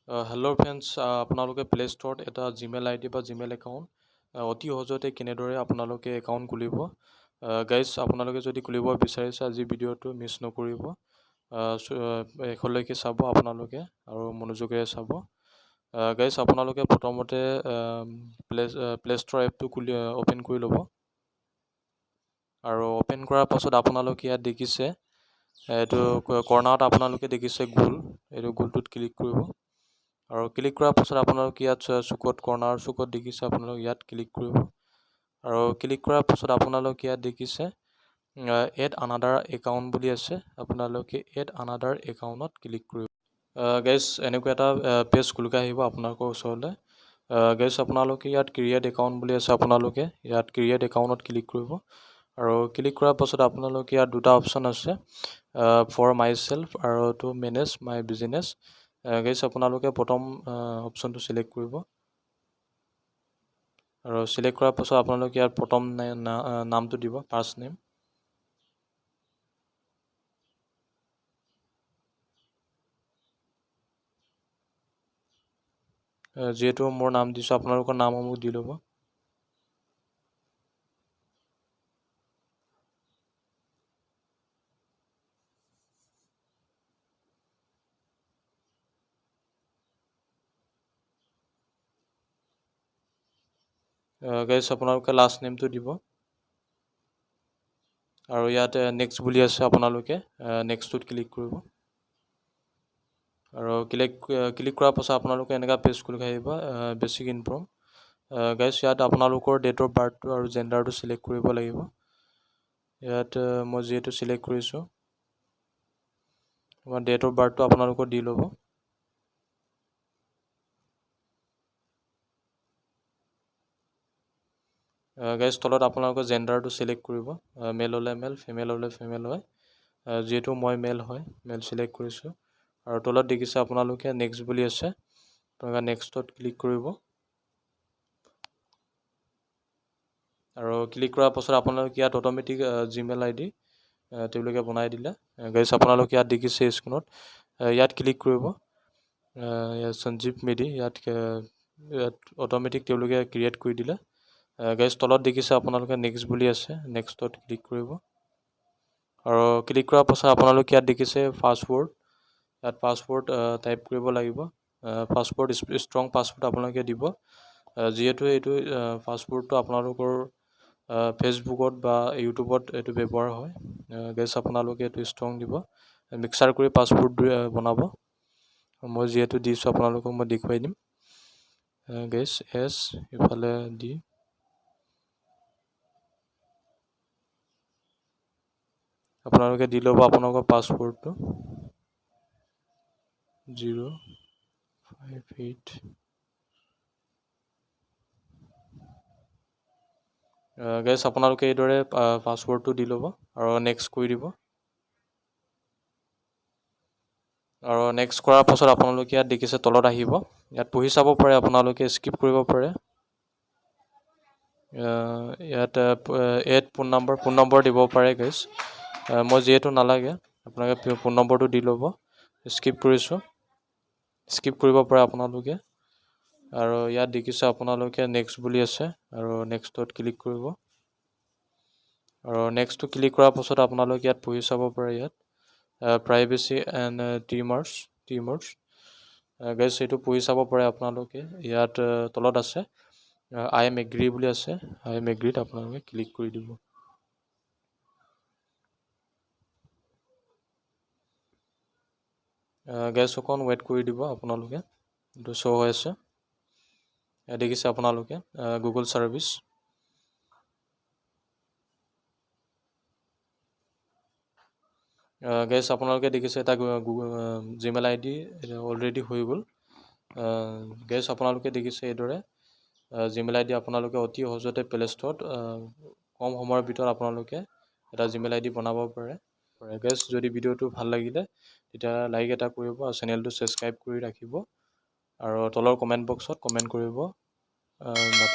Hello' friends, আপোনালোকে play' ষ্ট'ৰত এটা Gmail ID বা জিমেইল একাউণ্ট অতি সহজতে কেনেদৰে আপোনালোকে একাউণ্ট খুলিব। গাইজ, আপোনালোকে যদি খুলিব বিচাৰিছে, আজি ভিডিঅ'টো মিছ নকৰিব, শেষলৈকে চাব আপোনালোকে আৰু মনোযোগেৰে চাব। গাইজ, আপোনালোকে প্ৰথমতে প্লে প্লে ষ্ট'ৰ এপটো খুলি অ'পেন কৰি ল'ব আৰু অ'পেন কৰাৰ পাছত আপোনালোকে ইয়াত দেখিছে, এইটো কৰ্ণাৰত আপোনালোকে দেখিছে গোল, এইটো গোলটোত ক্লিক কৰিব আৰু ক্লিক কৰাৰ পাছত আপোনালোকে ইয়াত চুকত, কৰ্ণাৰ চুকত দেখিছে, আপোনালোকে ইয়াত ক্লিক কৰিব আৰু ক্লিক কৰাৰ পাছত আপোনালোকে ইয়াত দেখিছে এড আনাডাৰ একাউণ্ট বুলি আছে, আপোনালোকে এড আনাডাৰ একাউণ্টত ক্লিক কৰিব। গাইজ, এনেকুৱা এটা পেজ খোল খাই আহিব আপোনালোকৰ ওচৰলৈ। গাইজ, আপোনালোকে ইয়াত ক্ৰিয়েট একাউণ্ট বুলি আছে, আপোনালোকে ইয়াত ক্ৰিয়েট একাউণ্টত ক্লিক কৰিব আৰু ক্লিক কৰাৰ পাছত আপোনালোকে ইয়াত দুটা অপশ্যন আছে, ফৰ my self আৰু to manage my business. Guys, আপোনালোকে প্ৰথম অপশ্যনটো চিলেক্ট কৰিব আৰু চিলেক্ট কৰাৰ পাছত আপোনালোকে ইয়াত প্ৰথম নামটো দিব, ফাৰ্ষ্ট নেম। যিহেতু মোৰ নাম দিছোঁ, আপোনালোকৰ নামসমূহ দি ল'ব। গাইজ, আপোনালোকে লাষ্ট নেমটো দিব আৰু ইয়াত নেক্সট বুলি আছে, আপোনালোকে নেক্সটটোত ক্লিক কৰিব আৰু ক্লিক ক্লিক কৰাৰ পাছত আপোনালোকে এনেকুৱা পেজ খোল খাই আহিব, বেচিক ইনফৰ্ম। গাইজ, ইয়াত আপোনালোকৰ ডেট অফ বাৰ্থটো আৰু জেণ্ডাৰটো চিলেক্ট কৰিব লাগিব। ইয়াত মই যিহেতু চিলেক্ট কৰিছোঁ, ডেট অফ বাৰ্থটো আপোনালোকৰ দি ল'ব। গাইজ, তলত আপোনালোকৰ জেণ্ডাৰটো চিলেক্ট কৰিব, মেল হ'লে মেল, ফিমেল হ'লে ফিমেল হয়। যিহেতু মই মেল হয়, মেল চিলেক্ট কৰিছোঁ আৰু তলত দেখিছে আপোনালোকে নেক্সট বুলি আছে, আপোনালোকে নেক্সটত ক্লিক কৰিব আৰু ক্লিক কৰাৰ পাছত আপোনালোকে ইয়াত অট'মেটিক জিমেইল আইডি তেওঁলোকে বনাই দিলে। গাইজ, আপোনালোকে ইয়াত দেখিছে স্ক্ৰীণত, ইয়াত ক্লিক কৰিব, ইয়াত সঞ্জীৱ মেধি, ইয়াত ইয়াত অট'মেটিক তেওঁলোকে ক্ৰিয়েট কৰি দিলে। গাইজ, তলত দেখিছে আপোনালোকে নেক্সট বুলি আছে, নেক্সটত ক্লিক কৰিব আৰু ক্লিক কৰাৰ পাছত আপোনালোকে ইয়াত দেখিছে পাছৱৰ্ড, ইয়াত পাছৱৰ্ড টাইপ কৰিব লাগিব। পাছৱৰ্ড, ষ্ট্ৰং পাছৱৰ্ড আপোনালোকে দিব, যিহেতু এইটো পাছৱৰ্ডটো আপোনালোকৰ ফেচবুকত বা ইউটিউবত এইটো ব্যৱহাৰ হয়। গাইজ, আপোনালোকে এইটো ষ্ট্ৰং দিব, মিক্সাৰ কৰি পাছৱৰ্ড বনাব। মই যিহেতু দিছোঁ, আপোনালোকক মই দেখুৱাই দিম। গাইজ, এছ ইফালে দি আপোনালোকে দি ল'ব আপোনালোকৰ পাছৱৰ্ডটো 058। গাইজ, আপোনালোকে এইদৰে পাছৱৰ্ডটো দি ল'ব আৰু নেক্সট কৰি দিব আৰু নেক্সট কৰাৰ পাছত আপোনালোকে ইয়াত দেখিছে তলত আহিব, ইয়াত পঢ়ি চাব পাৰে, আপোনালোকে স্কিপ কৰিব পাৰে। ইয়াত add phone number, phone number দিব পাৰে। গাইজ, মই যিহেতু নালাগে, আপোনালোকে ফোন নম্বৰটো দি ল'ব, স্কিপ কৰিছোঁ, স্কিপ কৰিব পাৰে আপোনালোকে। আৰু ইয়াত দেখিছে আপোনালোকে নেক্সট বুলি আছে আৰু নেক্সটত ক্লিক কৰিব আৰু নেক্সটটো ক্লিক কৰাৰ পাছত আপোনালোকে ইয়াত পঢ়ি চাব পাৰে, ইয়াত প্ৰাইভেচি এণ্ড টিমাৰ্ছ। গাইজ, এইটো পঢ়ি চাব পাৰে আপোনালোকে। ইয়াত তলত আছে I am agri বুলি আছে, I am এগ্ৰীত আপোনালোকে ক্লিক কৰি দিব। গাইজ, অকণ ৱেইট কৰি দিব আপোনালোকে, এইটো শ্ব' হৈ আছে, দেখিছে আপোনালোকে গুগল ছাৰ্ভিচ। গাইজ, আপোনালোকে দেখিছে এটা জিমেইল আইডি অলৰেডি হৈ গ'ল। গাইজ, আপোনালোকে দেখিছে এইদৰে জিমেইল আইডি আপোনালোকে অতি সহজতে প্লে ষ্ট'ৰত কম সময়ৰ ভিতৰত আপোনালোকে এটা জিমেইল আইডি বনাব পাৰে। গাইজ, যদি ভিডিঅ'টো ভাল লাগিলে তেতিয়া লাইক এটা কৰিব আৰু চেনেলটো ছাবস্ক্ৰাইব কৰি ৰাখিব আৰু তলৰ কমেণ্ট বক্সত কমেণ্ট কৰিব নাপাহৰিব।